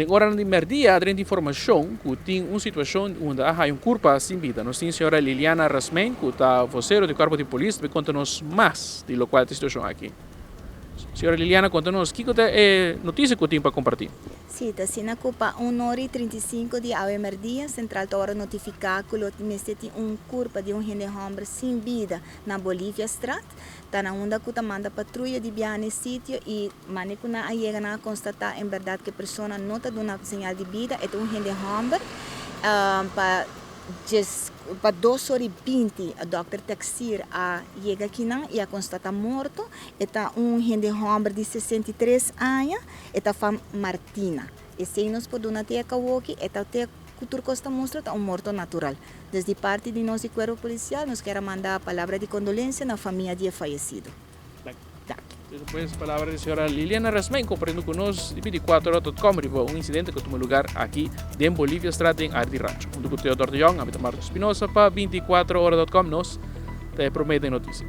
Den oranan di merdia a drenta informacion cu tin un situacion unda a haya un curpa sin bida. Nos tin señora Liliana Rasmijn cu ta vocero di cuerpo di polis ta bay conta nos mas di locual ta e situacion aki. Señora Liliana conta nos kico ta e noticia cu tin pa comparti. Si, ta asina cu pa un ora y 35 di awe merdia Central ta worde notifica cu lo mester tin un curpa di un hende homber sin bida na Boliviastraat. Ta na unda cu ta manda patruya di biaha na e sitio y mane cu nan a yega nan a constata en berdad cu e persona no ta duna señal di bida, e ta un hende homber. Pa djes pa dos ora y binti dokter Taxir a yega akinan y a constata morto. E ta un hende homber di 63 aña, e ta fam Martina. Esey nos por duna te acawoki, e ta te cu tur cos ta mustra ta un morto natural. Dus di parti di nos di Cuerpo Policial nos kier a manda palabra di condolencia na famia di e fayecido. Danki. Despues palabra di señora Liliana Rasmijn compartiendo cu nos di 24ora.com riba un incidente cu a tuma lugar aki den Boliviastraat den area di Rancho. Hunto cu Theodor de Jong, ami ta Marco Espinosa pa 24ora.com nos ta e prome den noticia.